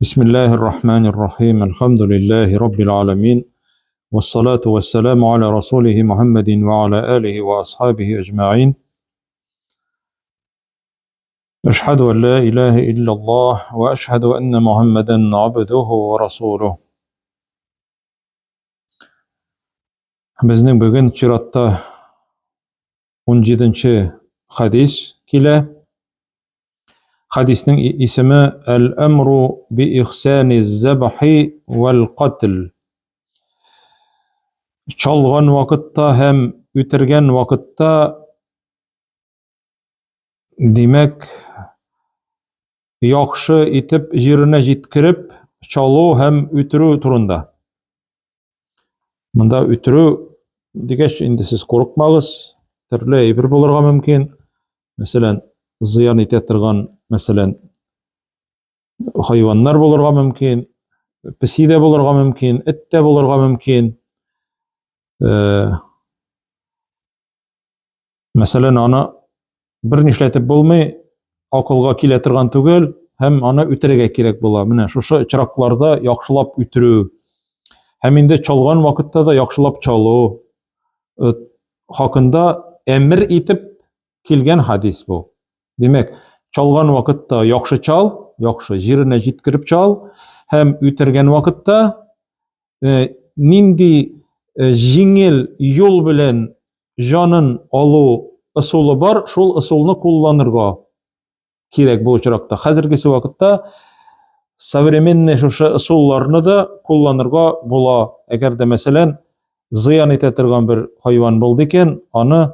Бисмиллаһир рахманир рахим. Әлхәмдүлиллаһи раббил аламин. Вассалату вассаламу аля расулихи Мухаммадин ва аля алихи ва асхабихи аҗмаин. Әшһәду ан ла илаһа иллаллаһ ва әшһәду анна Мухаммадан абдуху ва расулуһ. Безнең бүген чиратта 17 хадис килә. Хадиснең исеме Әл-әмру би ихсани забхи вәл катл. Чалган вакытта һәм үтергән вакытта димәк яхшы итеп җиренә җиткереп чалу һәм үтерү турында. Монда үтерү дигәч, инде сез курыкмагыз, төрле әйбер булырга мөмкин. Мәсәлән, зыян итә торган, мәсәлән, хайваннар булырга мөмкин, песи дә булырга мөмкин, эт тә булырга мөмкин. Э, мәсәлән, аны бер нишләтеп булмый, акылга килә торган түгел һәм аны үтерергә кирәк була. Менә шушы очракларда яхшылап үтерү һәм инде чалган вакытта да яхшылап чалу э, хакында әмер итеп килгән хадис бу. Димәк, чалган вакытта яхшы чал, яхшы җиренә җиткереп чал һәм үтергән вакытта э, нинди э, җиңел юл белән җанын алу ысулы бар, шул ысулны кулланырга кирәк бу очракта. Хәзергесе вакытта современный шушы ысулларны да кулланырга була. Әгәр дә, мәсәлән, зыян итә торган бер хайван булды икән, аны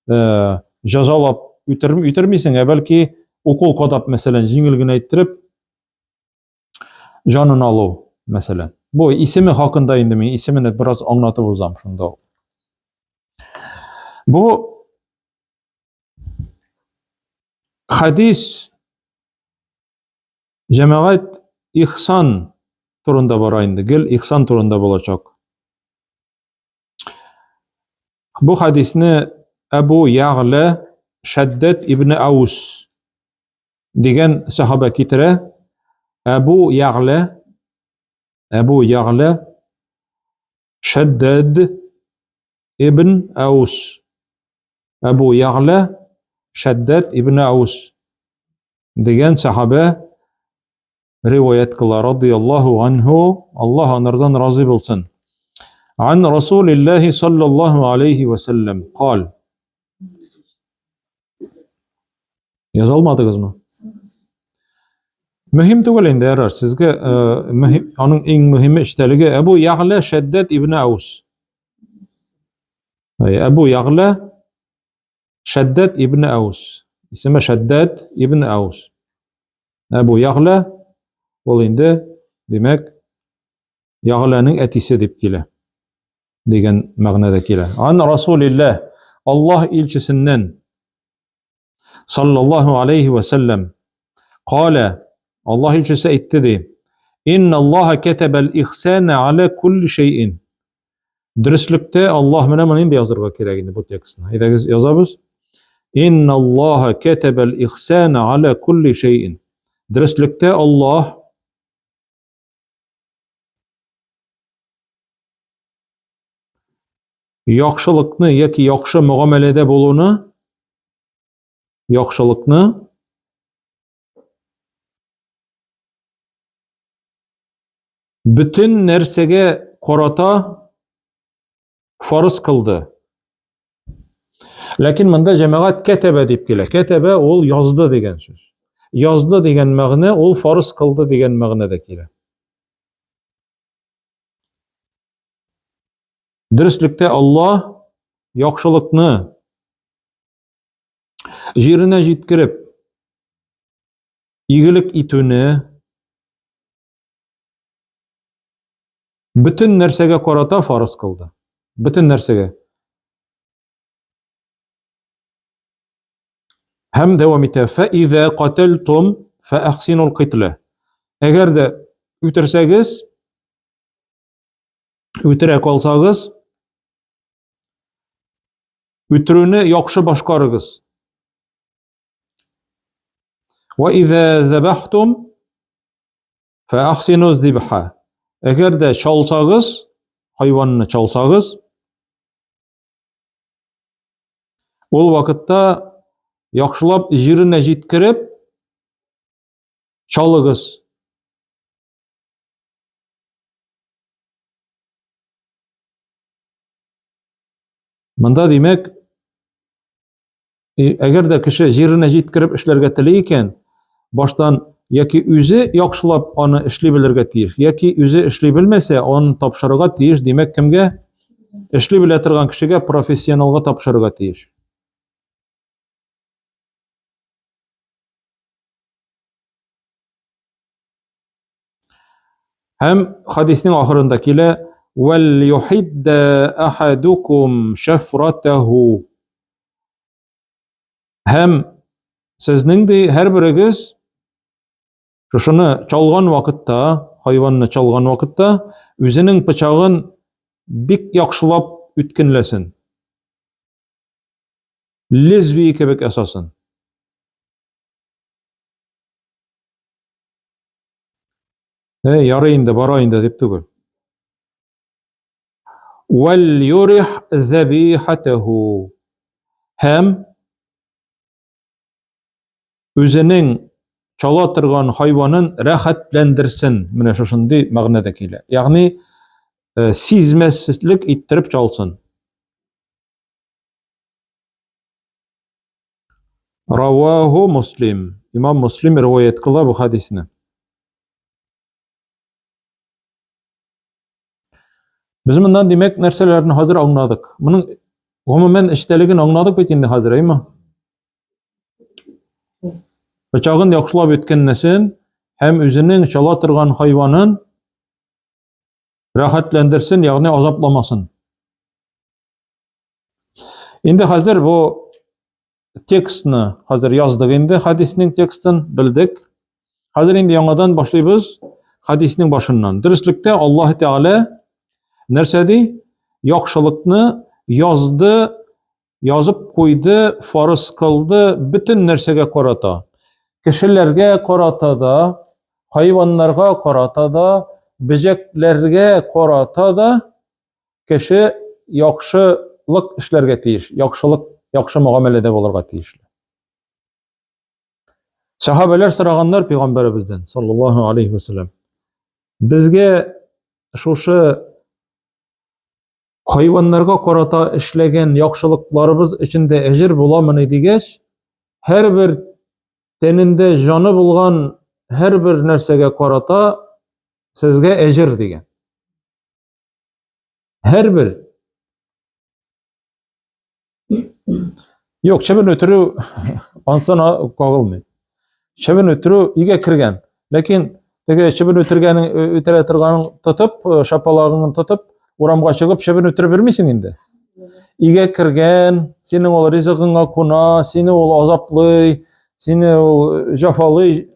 э, җәзалап үтермисең, ә бәлки укол кадап, мәсәлән, җиңел генә иттереп җанын алу, мәсәлән. Бу исеме хакында инде мин исемене бераз аңлатып узам шунда. Бу хадис җәмәгать ихсан турында бара инде, гел ихсан турында булачак. Бу хадисне Әбу Ягълә Шәддәт ибн Аус дигән сахаба китерә. Әбу Ягълә Әбу Ягълә Шәддәд ибн Аус. Әбу Ягълә Шәддәд ибн Аус дигән сахаба риваять кыла радияллаһу анһу, Аллаһ анардан разый булсын. Ан Расулиллаһи саллаллаһу алейхи ва саллям кал. Яза алмадыгызмы? Мөһим түгел инде, ярар. Сезгә э, мөһим, аның иң мөһиме эчтәлеге Әбу Ягълә Шәддәд ибн Аус. Әбу Ягълә Шәддәд ибн Аус. Исеме Шәддәд ибн Аус. Әбу Ягълә ул инде, димәк, Ягъләнең әтисе дип килә. Дигән мәгънәдә килә. Ан Расулилләһ, Аллаһ илчесеннән саллаллаһу алейхи ва саллям Калә, Аллаһ илчесе әйтте ди. Инна Аллаһа катабал ихсана аля кулли шәйин. Дөреслектә Аллаһ менә моны инде язырга кирәк инде бу текстны. Әйдәгез язабыз. Инна Аллаһа катабал ихсана аля кулли шәйин. Дөреслектә Аллаһ яхшылыкны яки яхшы мөгамәләдә булуны яхшылыкны бөтен нәрсәгә карата фарыз кылды. Ләкин монда җәмәгать кәтәбә дип килә. Кәтәбә ул язды дигән сүз. Язды дигән мәгънә ул фарыз кылды дигән мәгънәдә килә. Дөреслектә Аллаһ яхшылыкны җиренә җиткереп игелек итүне бөтен нәрсәгә карата фарыз кылды. Бөтен нәрсәгә. Һәм дәвам итә. Фә изә катәлтум фә әхсинул кытлә. Әгәр дә үтерсәгез, үтерә калсагыз, үтерүне яхшы башкарыгыз. Ва изә забахтум. Фәахсину зибха. Әгәр дә чалсагыз, хайванны чалсагыз, ул вакытта яхшылап җиренә җиткереп чалыгыз. Монда димәк, Әгәр дә кеше җиренә җиткереп эшләргә тели икән, баштан яки үзе яхшылап аны эшли белергә тиеш, яки үзе эшли белмәсә, аны тапшырырга тиеш, димәк, кемгә? Эшли белә торган кешегә, профессионалга тапшырырга тиеш. Һәм хадиснең ахырында килә: "Вәл юхидда ахадукум шафратаху". Һәм сезнең ди һәрберегез шушыны чалган вакытта, хайванны чалган вакытта үзенең пычагын бик яхшылап үткенләсен. Лезвие кебек ясасын. Э, ярый инде, бара инде дип түгел. Вәл юрих зәбихатәһу. Һәм үзенең чала торган хайванын рәхәтләндерсен. Менә шушындый мәгънәдә килә. Ягъни э, сизмәслек иттереп чалсын. Раваху Муслим. Имам Муслим риваять кыла бу хадисне. Без моннан димәк нәрсәләрне хәзер аңладык. Моның гомумән эчтәлеген аңладык бит инде хәзер, әйме? Пычагын яхшылап үткәннәсен һәм үзенең чала торган хайванын рәхәтләндерсен, ягъни азапламасын. Инде хәзер бу текстны хәзер яздык инде, хәдиснең текстын белдек. Хәзер инде яңадан башлыйбыз хәдиснең башыннан. Дөреслектә Аллаһ Тәгалә нәрсә ди? Яхшылыкны язды, язып куйды, фарыз кылды бөтен нәрсәгә карата. Кешеләргә карата да, хайваннарга карата да, бөҗәкләргә карата да кеше яхшылык эшләргә тиеш, яхшылык, яхшы мөгамәләдә булырга тиешле. Сахабәләр сораганнар пәйгамбәребездән, саллаллаһу алейхи ва саллям. Безгә шушы хайваннарга карата эшләгән яхшылыкларыбыз өчен дә әҗер буламыни дигәч, һәрбер тәнендә җаны булган һәрбер нәрсәгә карата сезгә әҗер дигән. Һәрбер. Юк, чебен үтерү ансына кагылмый. Чебен үтерү өйгә кергән. Ләкин теге чебен үтергәнең үтерә торганын тотып, шапалагыңны тотып, урамга чыгып чебен үтереп йөрмисең инде. Өйгә кергән, синең ул ризыгыңа куна, сине ул азаплый, сине ул җафалый,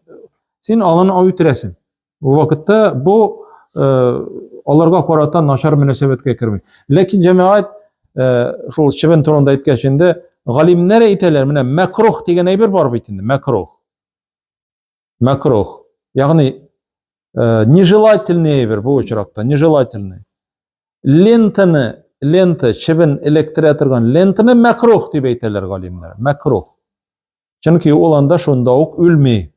син аланы үтерәсең. Бу вакытта бу э, аларга карата начар мөнәсәбәткә керми. Ләкин җәмәгать э, шул чебен турында әйткәч инде галимнәр әйтәләр, менә мәкрух дигән әйбер бар бит инде, мәкрух. Мәкрух. Ягъни э, нежелательный әйбер бу очракта, нежелательный. Лентаны, лента, чебен эләктерә торган лентаны мәкрух дип әйтәләр галимнәр, мәкрух. Чөнки ул анда шунда ук үлми.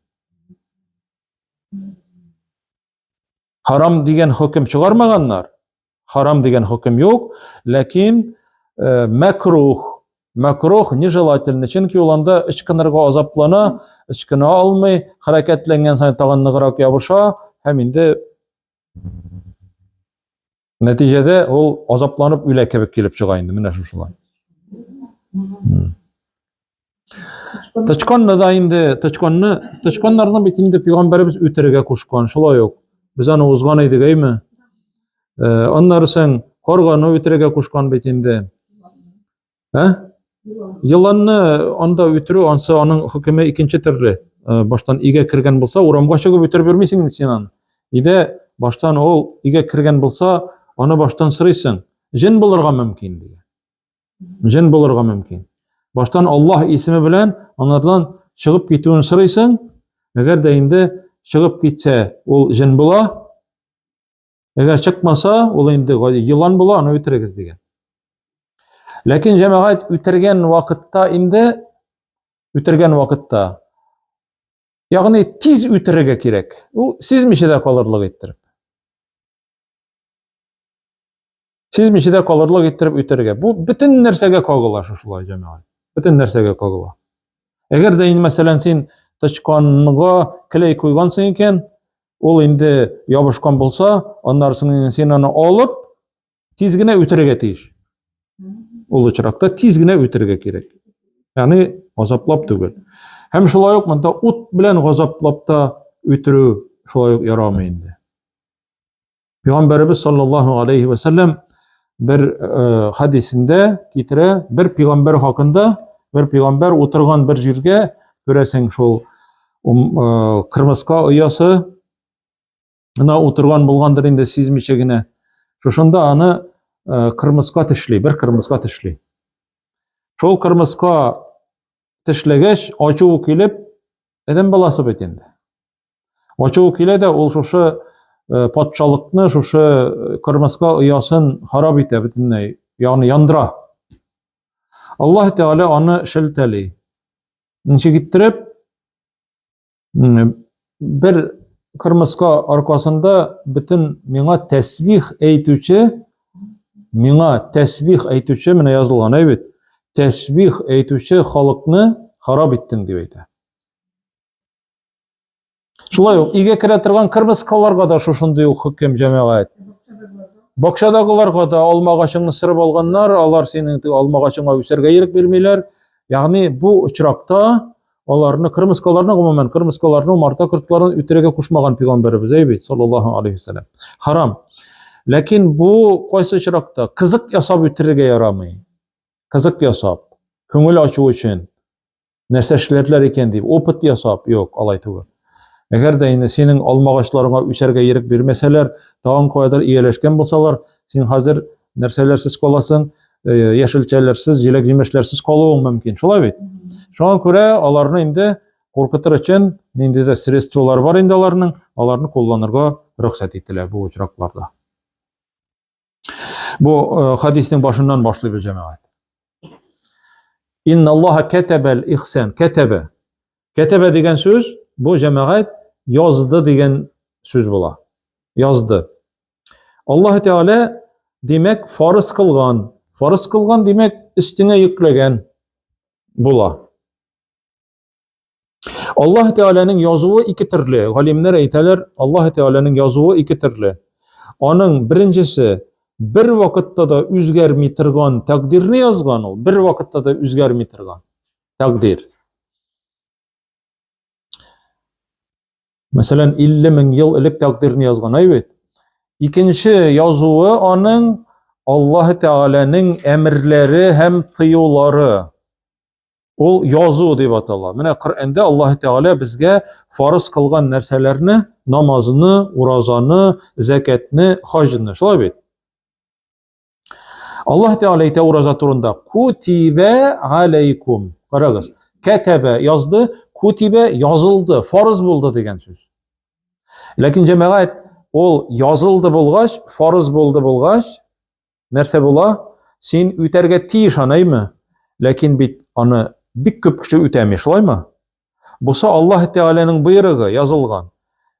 Харам дигән хөкем чыгармаганнар. Харам дигән хөкем юк, ләкин э, мәкрух, мәкрух нежелательно, чөнки ул анда ычкынырга азаплана, ычкына алмый, хәрәкәтләнгән саен тагын ныграк ябыша һәм инде Нәтиҗәдә ул азапланып үлә кебек килеп чыга инде, менә шушылай. Тычканны да инде, тычканны, тычканнарны бит инде пәйгамбәребез үтерергә кушкан, шулай ук. Без аны узган идек, әйме? Э, аннары соң карганы үтерергә кушкан бит инде. Ә? Еланны анда үтерү, ансы аның хөкеме икенче төрле. Э, баштан өйгә кергән булса, урамга чыгып үтереп йөрмисең инде син аны. Өйдә баштан ул өйгә кергән булса, аны баштан сорыйсың. Җен булырга мөмкин дигән. Җен булырга мөмкин. Баштан Аллаһ исеме белән анардан чыгып китүен сорыйсың. Әгәр дә инде чыгып китсә, ул җен була. Әгәр чыкмаса, ул инде гади елан була, аны үтерегез дигән. Ләкин җәмәгать үтергән вакытта инде үтергән вакытта ягъни тиз үтерергә кирәк. Ул сизмичә дә калырлык иттереп. Сизмичә дә калырлык иттереп үтерергә. Бу бөтен нәрсәгә кагыла шушылай җәмәгать. Бөтен нәрсәгә кагыла. Әгәр дә инде мәсәлән син тычканга клей куйгансың икән, ул инде ябышкан булса, аннары соң син аны алып тиз генә үтерергә тиеш. Ул очракта тиз генә үтерергә кирәк. Ягъни газаплап түгел. Һәм шулай ук монда ут белән газаплап та үтерү шулай ук ярамый инде. Пәйгамбәребез саллаллаһу алейхи ва саллям бер э, хадисендә китерә, бер пәйгамбәр хакында, бер пәйгамбәр утырган бер җиргә, күрәсең, шул э, кырмыска оясы на утырган булгандыр инде сизмичә генә. Шушында аны э, кырмыска тешли, бер кырмыска тешли. Шул кырмыска тешләгәч, ачуы килеп, адәм баласы бит инде. Ачуы килә дә ул шушы э, патшалыкны, шушы э, кырмыска оясын харап итә бөтенләй, ягъни яндыра. Аллаһ Тәгалә аны шелтәли. Ничек иттереп? Бер кырмыска аркасында бөтен миңа тәсбих әйтүче, миңа тәсбих әйтүче, менә язылган әй бит, тәсбих әйтүче халыкны харап иттең дип әйтә. Шулай ук өйгә керә торган кырмыскаларга да шушындый ук хөкем җәмәгать. Бакчадагыларга да алма агачыңны сырып алганнар, алар синең алма агачыңа үсәргә ирек бирмиләр. Ягъни бу очракта аларны кырмыскаларны гомумән кырмыскаларны умарта кортларын үтерергә кушмаган пәйгамбәребез әй бит саллаллаһу алейхи вәсәләм. Харам. Ләкин бу кайсы очракта кызык ясап үтерергә ярамый. Кызык ясап, күңел ачу өчен нәрсә эшләрләр икән дип, опыт ясап, юк, алай түгел. Әгәр дә инде синең алмагачларыңа үсәргә ирек бирмәсәләр, тагын каядыр ияләшкән булсалар, син хәзер нәрсәләрсез каласың, э, яшелчәләрсез, җиләк-җимешләрсез калуың мөмкин. Шулай бит? Шуңа күрә аларны инде куркытыр өчен ниндидер средстволар бар инде аларның, аларны кулланырга рөхсәт ителә бу очракларда. Бу э, хадиснең башыннан башлыйбыз җәмәгать. Инна Аллаһа кәтәбәл ихсан. Кәтәбә. Кәтәбә дигән сүз бу җәмәгать язды дигән сүз була. Язды. Аллаһ Тәгалә димәк фарыз кылган. Фарыз кылган димәк өстеңә йөкләгән була. Аллаһ Тәгаләнең язуы ике төрле. Галимнәр әйтәләр, Аллаһ Тәгаләнең язуы ике төрле. Аның беренчесе бер вакытта да үзгәрми торган тәкъдирне язган ул, бер вакытта да үзгәрми торган тәкъдир. Мәсәлән, 50 мең ел элек тәкъдирне язган, әй бит. Икенче язуы аның Аллаһ Тәгаләнең әмерләре һәм тыюлары. Ул язу дип атала. Менә Коръәндә Аллаһ Тәгалә безгә фарыз кылган нәрсәләрне, намазны, уразаны, зәкәтне, хаҗны. Шулай бит? Аллаһ Тәгалә әйтә ураза турында: "Кутибә алейкум". Карагыз. Кәтәбә язды, кутибә язылды, фарыз булды дигән сүз. Ләкин җәмәгать ул язылды булгач, фарыз булды булгач, Нәрсә була? Син үтәргә тиеш аны, әйме? Ләкин бит аны бик күп кеше үтәми, шулаймы? Бусы Аллаһ Тәгаләнең боерыгы язылган.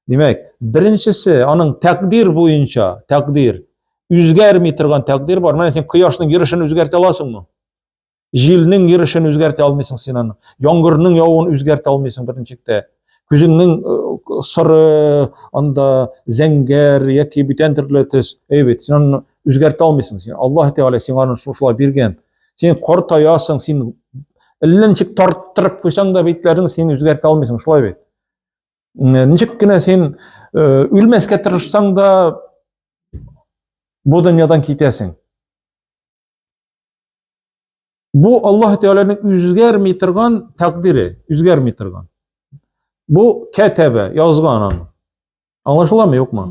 Димәк, беренчесе аның тәкъдир буенча, тәкъдир, үзгәрми торган тәкъдир бар. Менә син кояшның йөрешен үзгәртә аласыңмы? Җилнең йөрешен үзгәртә алмыйсың син аны. Яңгырның явуын үзгәртә алмыйсың берничек тә. Күзеңнең э, соры, анда зәңгәр яки бүтән төрле төс. Әй бит, син аны үзгәртә алмыйсың. Син Аллаһ Тәгалә сиңа аны шулай биргән. Син картаясың, син әллә ничек тарттырып куйсаң да битләрең син үзгәртә алмыйсың, шулай бит. Ничек кенә син э, үлмәскә тырышсаң да бу дөньядан китәсең. Бу Аллаһ Тәгаләнең үзгәрми торган тәкъдире, үзгәрми торган. Бу кәтәбә, язган аны. Аңлашыламы, юкмы?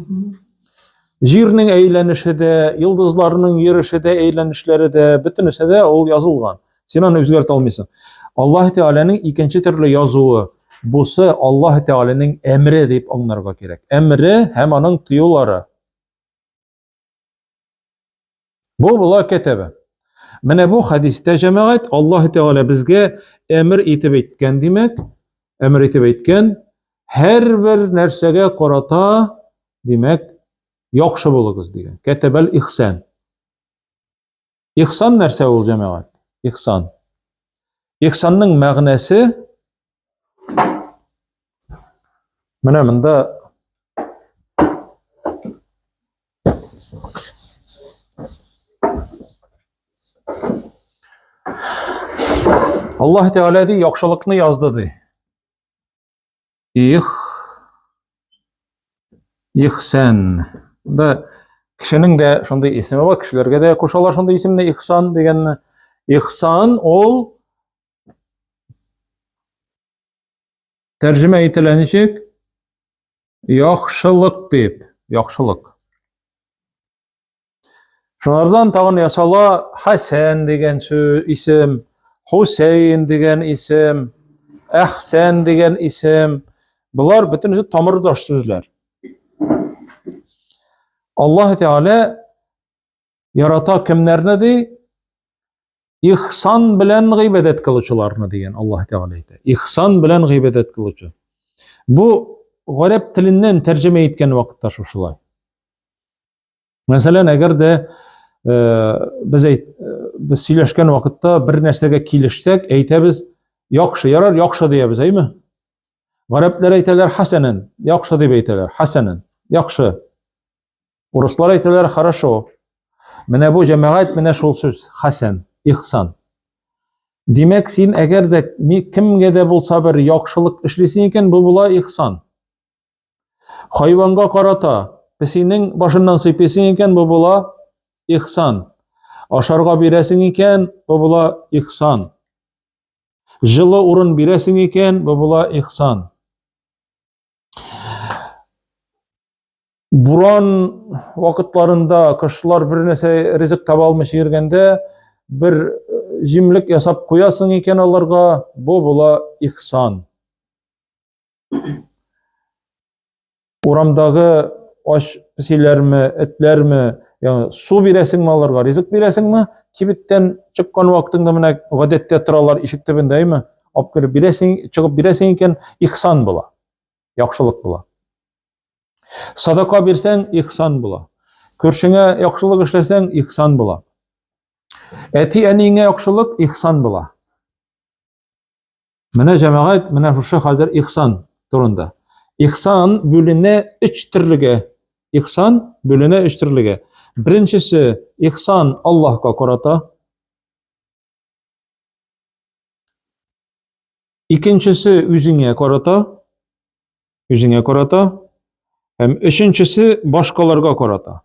Җирнең әйләнеше дә, йолдызларның йөреше дә, әйләнешләре дә, бөтенесе дә ул язылган. Син аны үзгәртә алмыйсың. Аллаһ Тәгаләнең икенче төрле язуы. Бусы Аллаһ Тәгаләнең әмре дип аңларга кирәк. Әмре һәм аның тыюлары. Бу була кәтәбә. Менә бу хәдистә җәмәгать Аллаһ Тәгалә безгә әмер итеп әйткән, димәк, әмер итеп әйткән, һәрбер нәрсәгә карата, димәк, яхшы булыгыз дигән. Кәтәбәл ихсан. Ихсан нәрсә ул, җәмәгать? Ихсан. Ихсанның мәгънәсе менә монда Аллаһ Тәгалә ди, яхшылыкны язды ди. Их Ихсан. Да кешенең дә шундый исеме бар, кешеләргә дә кушалар шундый исемне Ихсан дигәнне. Ихсан ул тәрҗемә ителә ничек? Яхшылык дип, яхшылык. Шунардан тагын ясала Хәсән дигән сүз, исем, Хусейн дигән исем, Әхсән дигән исем. Болар бөтенесе тамырдаш сүзләр. Аллаһ Тәгалә ярата кемнәрне ди? Ихсан белән гыйбадәт кылучыларны дигән Аллаһ Тәгалә әйтә. Ихсан белән гыйбадәт кылучы. Бу гарәп теленнән тәрҗемә иткән вакытта шушылай. Мәсәлән, әгәр дә э, без әйт, э, без сөйләшкән вакытта бер нәрсәгә килешсәк, әйтәбез, яхшы, ярар, яхшы диябез, әйме? Гарәпләр әйтәләр хәсәнән, яхшы дип әйтәләр, хәсәнән, яхшы. Урыслар әйтәләр хорошо. Менә бу җәмәгать, менә шул сүз, хәсән, ихсан. Димәк, син әгәр дә кемгә дә булса бер яхшылык эшлисең икән, бу була ихсан. Хайванга карата песинең башыннан сыйпыйсың икән, бу була ихсан. Ашарга бирәсең икән, бу була ихсан. Җылы урын бирәсең икән, бу була ихсан. Буран вакытларында кышлар бер нәрсә ризык таба алмыйча йөргәндә, бер җимлек ясап куясың икән аларга, бу була ихсан. Урамдагы ач песиләрме, этләрме, ягъни су бирәсеңме аларга, ризык бирәсеңме? Кибеттән чыккан вакытыңда менә гадәттә торалар ишек төбендә, әйме? Алып кереп бирәсең, чыгып бирәсең икән, ихсан була. Яхшылык була. Садака бирсәң, ихсан була. Күршеңә яхшылык эшләсәң, ихсан була. Әти-әниеңә яхшылык, ихсан була. Менә җәмәгать, менә шушы хәзер ихсан турында. Ихсан бүленә өч төрлегә. Ихсан бүленә өч төрлегә. Беренчесе ихсан Аллаһка карата. Икенчесе үзеңә карата. Үзеңә карата. Һәм өченчесе башкаларга карата.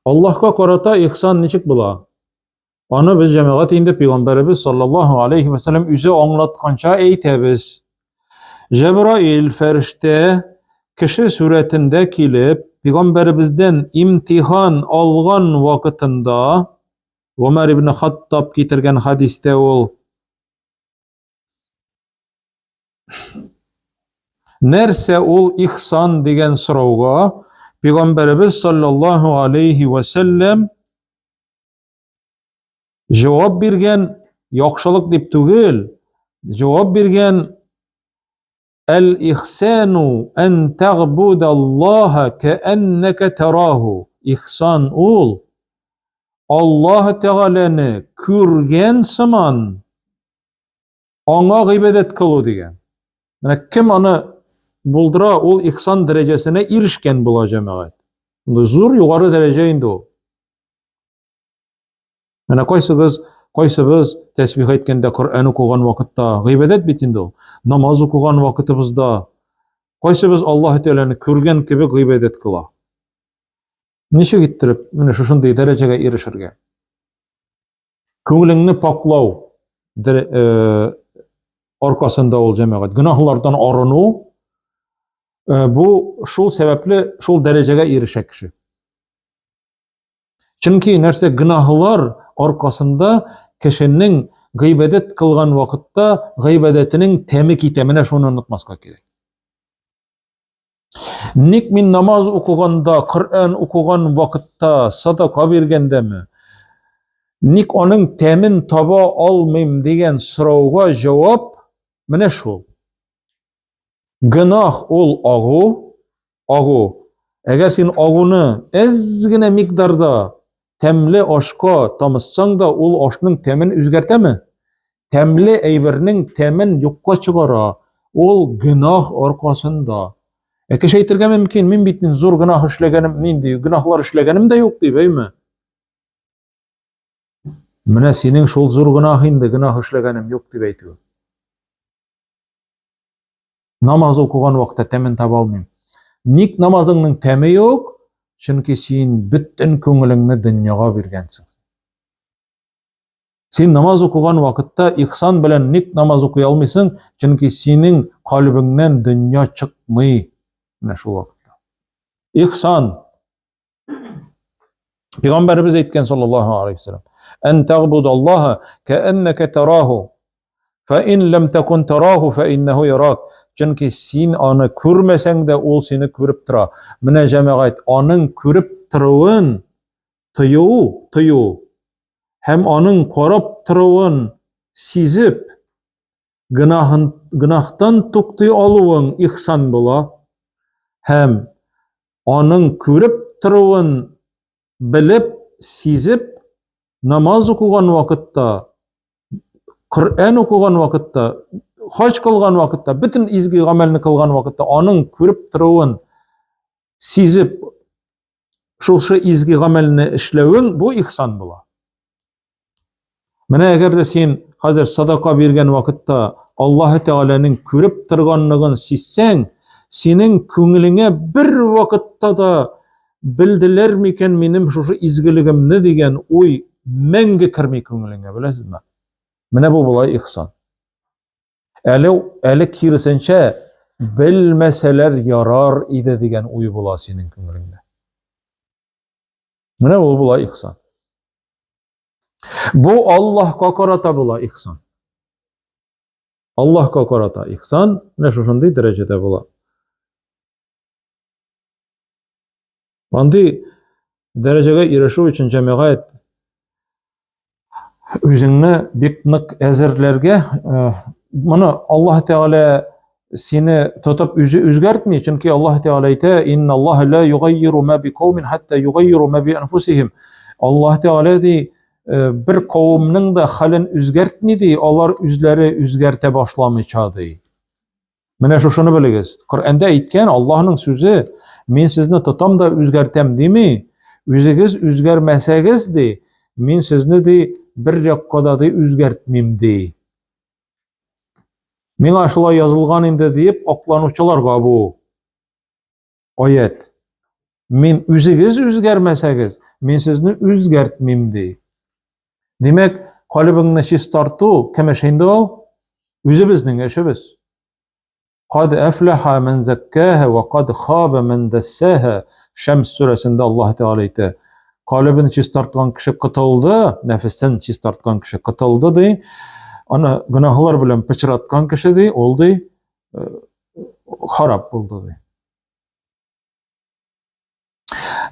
Аллаһка карата ихсан ничек була? Аны без җәмәгать инде пәйгамбәребез саллаллаһу алейхи ва саллям үзе аңлатканча әйтәбез. Җәбраил фәрештә кеше сурәтендә килеп, пәйгамбәребездән имтихан алган вакытында Гомәр ибн Хаттаб китергән хадистә ул Нәрсә ул ихсан дигән сорауга Пәйгамбәребез саллаллаһу алейхи ва сәлләм җавап биргән яхшылык дип түгел, җавап биргән Әл-ихсану ан тагбудаллаһа кәәннәкә тараху. Ихсан ул Аллаһ Тәгаләне күргән сыман аңа гыйбадәт кылу дигән. Менә кем аны булдыра, ул ихсан дәрәҗәсенә ирешкән була җәмәгать. Бу зур югары дәрәҗә инде ул. Менә кайсыгыз, кайсыбыз тәсбих әйткәндә, Коръән укыган вакытта, гыйбадәт бит инде ул. Намаз укыган вакытыбызда кайсыбыз Аллаһ Тәгаләне күргән кебек гыйбадәт кыла? Ничек иттереп менә шушындый дәрәҗәгә ирешергә? Күңелеңне паклау э, аркасында ул җәмәгать. Гөнаһлардан арыну э, бу шул сәбәпле шул дәрәҗәгә ирешә кеше. Чөнки нәрсә гөнаһлар аркасында кешенең гыйбадәт кылган вакытта гыйбадәтенең тәме китә. Менә шуны онытмаска кирәк. Ник мин намаз укыганда, Коръән укыган вакытта, садака биргәндәме, ник аның тәмен таба алмыйм дигән сорауга җавап менә шул. Гөнаһ ул агу, агу. Әгәр син агуны әз генә микъдарда тәмле ашка тамызсаң да, ул ашның тәмен үзгәртәме? Тәмле әйбернең тәмен юкка чыгара. Ул гөнаһ аркасында. Ә кеше әйтергә мөмкин, мин бит мин зур гөнаһ эшләгәнем, нинди гөнаһлар эшләгәнем дә юк дип, әйме? Менә синең шул зур гөнаһ инде, гөнаһ эшләгәнем юк дип әйтү. Намаз укыган вакытта тәмен таба алмыйм. Ник намазыңның тәме юк? Чөнки син бөтен күңелеңне дөньяга биргәнсең. Син намаз укыган вакытта ихсан белән ник намаз укый алмыйсың? Чөнки синең калбеңнән дөнья чыкмый. Менә шул вакытта. Ихсан. Пәйгамбәребез әйткән саллаллаһу алейхи вәсәлләм, "Ан тагбудаллаһа кааннака тараху, фа ин лам такун тараху фа иннаху ярак." Чөнки син аны күрмәсәң дә ул сине күреп тора. Менә җәмәгать, аның күреп торуын тою, тою һәм аның карап торуын сизеп, гөнаһын гөнаһтан туктый алуың ихсан була һәм аның күреп торуын белеп, сизеп, намаз укыган вакытта, Коръән укыган вакытта, хаҗ кылган вакытта, бөтен изге гамәлне кылган вакытта аның күреп торуын сизеп, шушы изге гамәлне эшләвең бу ихсан була. Менә әгәр дә син хәзер садака биргән вакытта Аллаһы Тәгаләнең күреп торганлыгын сизсәң, синең күңелеңә бер вакытта да белделәр микән минем шушы изгелегемне дигән уй мәңге керми күңелеңә, беләсезме? Менә бу була ихсан. Әле әле киресенчә белмәсәләр ярар иде дигән уй була синең күңелеңдә. Менә ул була ихсан. Бу Аллаһка карата була ихсан. Аллаһка карата ихсан менә шушындый дәрәҗәдә була. Андый дәрәҗәгә ирешү өчен җәмәгать үзеңне бик нык әзерләргә, э, моны Аллаһ Тәгалә сине тотып үзе үзгәртми, чөнки Аллаһ Тәгалә әйтә, инналлаһа ла югаййиру ма бикаумин хатта югаййиру ма би анфусихим. Аллаһ Тәгалә ди, э, бер кавымның да хәлен үзгәртми ди, алар үзләре үзгәртә башламыйча ди. Менә шушыны белегез. Коръәндә әйткән Аллаһның сүзе, мин сезне тотам да үзгәртәм дими, үзегез үзгәрмәсәгез ди, мин сезне ди бер якка да ди үзгәртмим ди. Миңа шулай язылган инде диеп акланучыларга бу аят. Мин үзегез үзгәрмәсәгез, мин сезне үзгәртмим ди. Димәк, калебеңне чистарту кем эше инде ул? Үзебезнең эшебез. Кад әфләха ман заккаха ва кад хаба ман дассаха. Шәмс сүрәсендә Аллаһ Тәгалә әйтә. Калебен чистарткан кеше котылды, нәфесен чистарткан кеше котылды ди. Аны гөнаһлар белән пычраткан кеше ди, ул ди э, харап булды ди.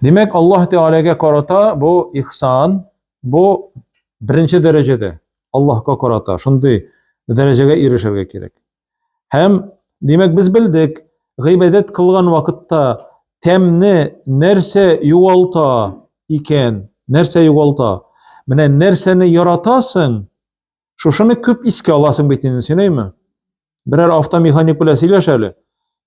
Димәк, Аллаһ Тәгаләгә карата бу ихсан, бу беренче дәрәҗәдә Аллаһка карата шундый дәрәҗәгә ирешергә кирәк. Һәм димәк, без белдек, гыйбадәт кылган вакытта тәмне нәрсә югалта икән, нәрсә югалта? Менә нәрсәне яратасың, Шушыны күп искә аласың бит инде син, әйме? Берәр автомеханик белән сөйләш әле.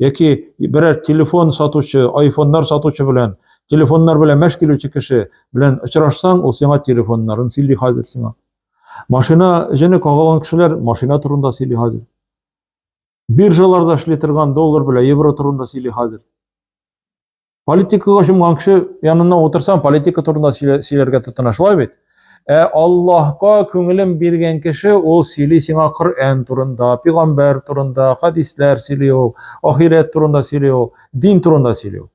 Яки берәр телефон сатучы, айфоннар сатучы белән, телефоннар белән мәш килүче кеше белән очрашсаң, ул сиңа телефоннарын сөйли хәзер сиңа. Машина җене кагылган кешеләр машина турында сөйли хәзер. Биржаларда эшли торган доллар белән евро турында сөйли хәзер. Политикага чумган кеше янына утырсаң, политика турында сөйләргә тотына, шулай бит? Ә Аллаһка күңелен биргән кеше ул сөйли сиңа Коръән турында, пәйгамбәр турында, хадисләр сөйли ул, ахирәт турында сөйли ул, дин турында сөйли ул.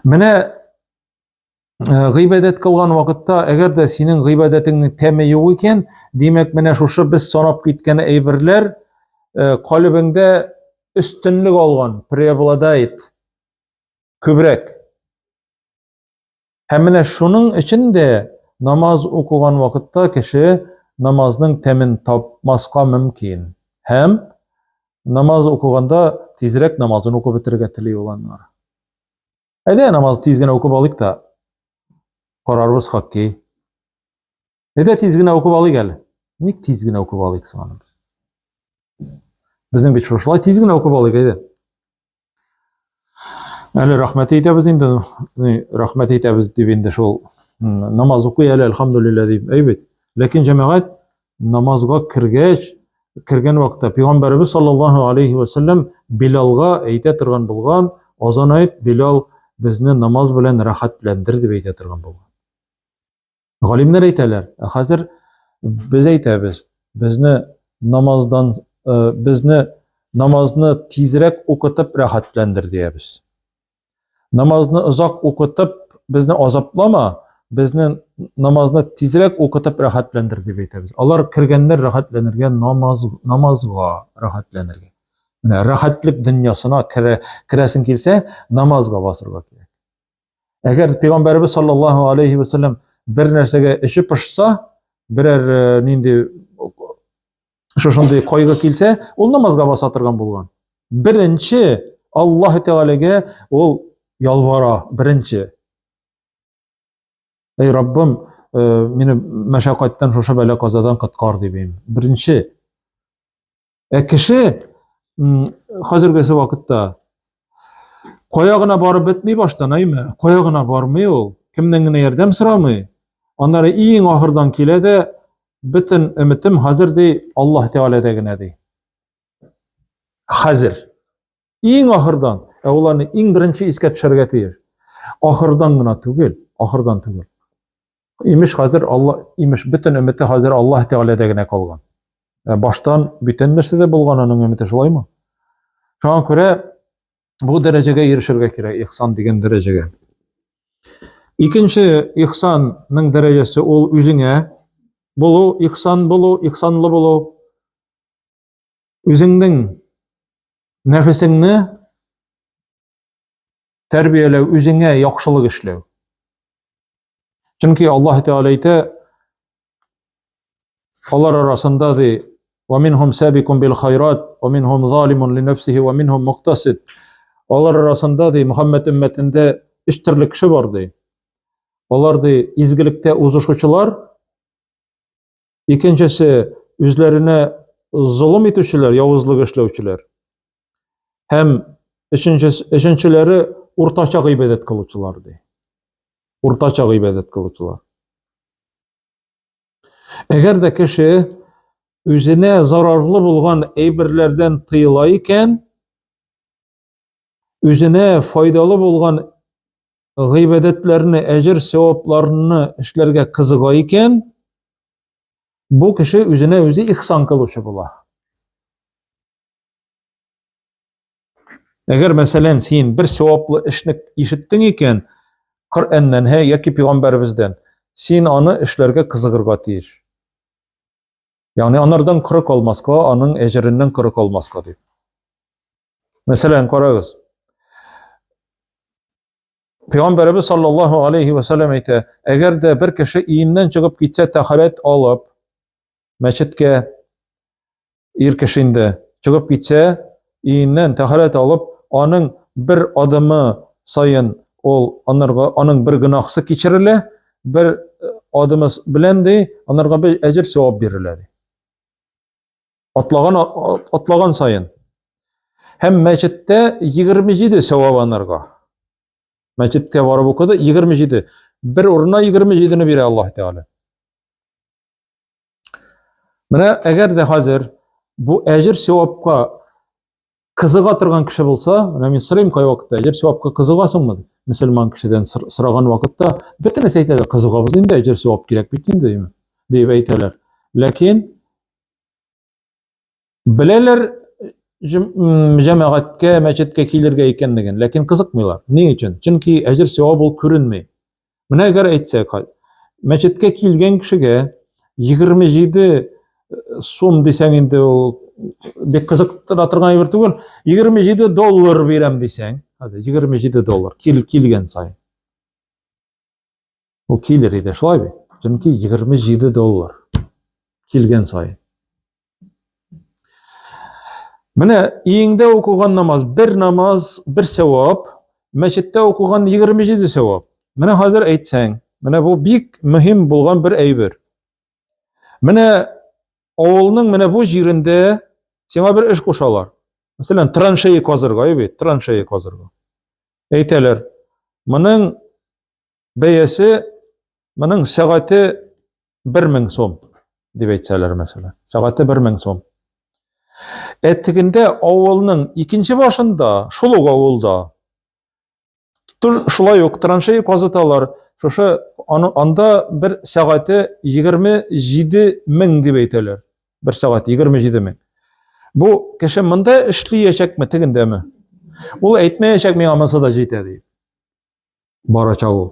Менә Гыйбадәт кылган вакытта, әгәр дә синең гыйбадәтеңнең тәме юк икән, димәк, менә шушы без санап киткән әйберләр калебеңдә өстенлек алган, преобладает күбрәк. Һәм менә шуның өчен дә намаз укыган вакытта кеше намазның тәмен тапмаска мөмкин. Һәм намаз укыганда тизрәк намазын укып бетерергә тели ул аннары. Әйдә намаз тиз генә укып алыйк та карарбыз хоккей. Әйдә тиз генә укып алыйк әле. Ник тиз генә укып алыйк соң аны? Безнең бит шушылай тиз генә укып алыйк, әйдә. Әле рәхмәт әйтәбез инде, рәхмәт әйтәбез дип инде шул намаз укый әле, әлхәмдүлилләһ дип, әй бит. Ләкин җәмәгать намазга кергәч, кергән вакытта пәйгамбәребез саллаллаһу алейхи ва сәлләм Билалга әйтә торган булган, азан әйт, Билал, безне намаз белән рәхәтләндер дип әйтә торган булган. Галимнәр әйтәләр, ә хәзер без әйтәбез, безне намаздан э, безне намазны тизрәк укытып рәхәтләндер диябез. Намазны озак укытып, безне азаплама, безне намазны тизрәк укытып рәхәтләндер дип әйтәбез. Алар кергәннәр рәхәтләнергә намаз, намазга рәхәтләнергә. Менә рәхәтлек дөньясына керә, керәсең килсә, намазга басырга кирәк. Әгәр пәйгамбәребез саллаллаһу алейхи ва саллям бер нәрсәгә эче пошса, берәр э, нинди шушындый кайгы килсә, ул намазга баса торган булган. Беренче Аллаһ Тәгаләгә ул ялвара, беренче. Эй Раббым, э, мине мәшәкатьтән шушы бәла казадан коткар дип им. Беренче. Ә кеше хәзергесе вакытта кая гына барып бетми баштан, әйме? Кая гына бармый ул, кемнән генә ярдәм сорамый. Аннары иң ахырдан килә дә, бөтен өметем хәзер ди, Аллаһ Тәгаләдә генә ди. Хәзер. Иң ахырдан, ә ул аны иң беренче искә төшәргә тиеш. Ахырдан гына түгел, ахырдан түгел. Имеш хәзер Алла, имеш бөтен өмете хәзер Аллаһ Тәгаләдә генә калган. Ә баштан бүтән нәрсәдә булган аның өмете шулаймы? Шуңа күрә бу дәрәҗәгә ирешергә кирәк, ихсан дигән дәрәҗәгә. Икенче ихсанның дәрәҗәсе ул үзеңә булу, ихсан булу, ихсанлы булу. Үзеңнең нәфесеңне тәрбияләү, үзеңә яхшылык эшләү. Чөнки Аллаһ Тәгалә әйтә, алар арасында ди, "Ва минһум сабикун бил хайрат, ва минһум залимун ли нафсихи, ва минһум муктасид." Алар арасында ди, Мөхәммәд өммәтендә өч төрле кеше бар ди. Алар ди, изгелектә узышучылар, Икенчесе, үзләренә золым итүчеләр, явызлык эшләүчеләр. Һәм өченчесе, өченчеләре уртача гыйбадәт кылучылар ди. Уртача гыйбадәт кылучылар. Әгәр дә кеше үзенә зарарлы булган әйберләрдән тыела икән, үзенә файдалы булган гыйбадәтләрне, әҗер савапларны эшләргә кызыга икән, бу кеше үзенә үзе ихсан кылучы була. Әгәр, мәсәлән, син бер саваплы эшне ишеттең икән, Коръәннән һә яки пәйгамбәребездән, син аны эшләргә кызыгырга тиеш. Ягъни анардан коры калмаска, аның әҗереннән коры калмаска дип. Мәсәлән, карагыз. Пәйгамбәребез саллаллаһу алейхи ва саллям әйтә, әгәр дә бер кеше өеннән чыгып китсә, тәһарәт алып, мәчеткә ир кеше инде чыгып китсә, өеннән тәһарәт алып, аның бер адымы саен ул анарга аның бер гөнаһсы кичерелә, бер э, адымы белән ди, анарга бер әҗер савап бирелә ди. Атлаган атлаган саен. Һәм мәчеттә 27 савап анарга. Мәчеткә барып укыды 27. Бер урынына 27-не бирә Аллаһ Тәгалә. Менә әгәр дә хәзер бу әҗер савапка кызыга торган кеше булса, менә мин сорыйм кайвакытта, әҗер савапка кызыгасыңмы? Мөселман кешедән сораган вакытта бөтенесе әйтәләр, кызыгабыз инде, әҗер савап кирәк бит инде, дип әйтәләр. Ләкин беләләр җәмәгатькә, мәчеткә килергә икәнлеген, ләкин кызыкмыйлар. Ни өчен? Чөнки әҗер савап ул күренми. Менә әгәр әйтсәк, мәчеткә килгән кешегә 27 сум дисәң инде ул бик кызыктыра торган әйбер түгел, 27 доллар бирәм дисәң, 27 доллар кил килгән саен. Ул килер иде, шулай бит? Чөнки 27 доллар килгән саен. Менә иеңдә укыган намаз бер намаз, бер сәвап, мәчеттә укыган 27 сәвап. Менә хәзер әйтсәң, менә бу бик мөһим булган бер әйбер. Менә авылның менә бу җирендә сиңа бер эш кушалар. Мәсәлән, траншея казырга, бит, траншея казырга. Әйтәләр, моның бәясе, моның сәгате 1000 сум дип әйтсәләр, мәсәлән. Сәгате 1000 сум. Ә тегендә авылның икенче башында, шул ук авылда шулай ук траншея казыталар. Шушы анда бер сәгате 27 мең дип әйтәләр. Бер сәгать 27 мең. Бу кеше монда эшлиячәкме, тегендәме? Ул әйтмәячәк, миңа монысы да җитә дип. Барачак ул.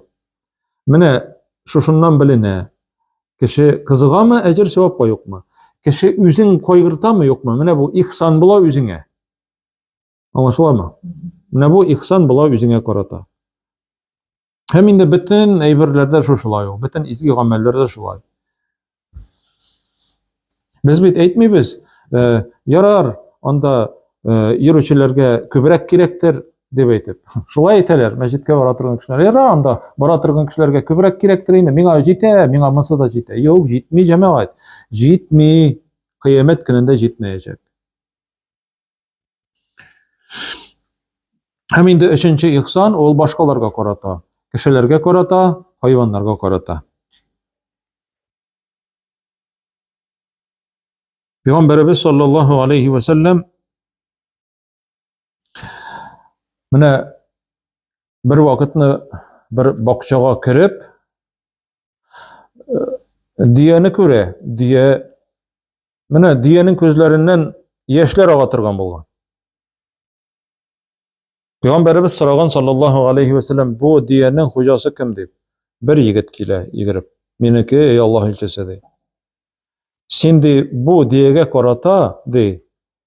Менә шушыннан беленә. Кеше кызыгамы, әҗер савапка юкмы? Кеше үзен кайгыртамы, юкмы? Менә бу ихсан була үзеңә. Аңлашыламы? Менә бу ихсан була үзеңә карата. Һәм инде бөтен әйберләрдә шушылай ул, бөтен изге гамәлләрдә шулай. Без бит әйтмибез, э, ярар, анда э, йөрүчеләргә күбрәк кирәктер дип әйтеп. Шулай әйтәләр, мәчеткә бара торган кешеләр. Ярар, анда бара торган кешеләргә күбрәк кирәктер инде. Миңа җитә, миңа монысы да җитә. Юк, җитми, җәмәгать. Җитми. Кыямәт көнендә җитмәячәк. Һәм инде өченче ихсан ул башкаларга карата, кешеләргә карата, хайваннарга карата. Пәйгамбәребез саллаллаһу алейхи ва сәлләм менә бер вакытны бер бакчага кереп, дөяне күрә, дөя Менә дөянең күзләреннән яшьләр ага торган булган. Пәйгамбәребез сораган саллаллаһу алейхи ва сәлләм, бу дөянең хуҗасы кем дип. Бер егет килә йөгереп. Минеке, эй Аллаһ илчесе ди. Син ди бу дөягә карата ди,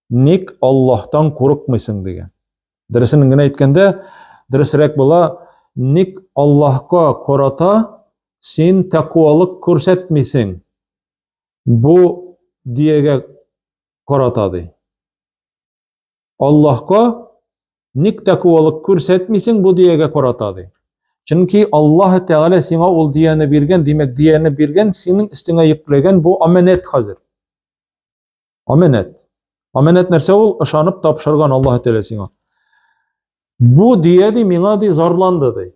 ник Аллаһтан курыкмыйсың дигән. Дөресен генә әйткәндә, дөресрәк була, ник Аллаһка карата син тәкъвалык күрсәтмисең? Бу диягә карата ди. Аллаһка ник тәкъвалык күрсәтмисең бу диягә карата ди. Чөнки Аллаһ Тәгалә сиңа ул дияне биргән, димәк, дияне биргән, синең өстеңә йөкләгән бу аманәт хәзер. Аманәт. Аманәт нәрсә ул? Ышанып тапшырган Аллаһ Тәгалә сиңа. Бу дия ди миңа ди зарланды ди.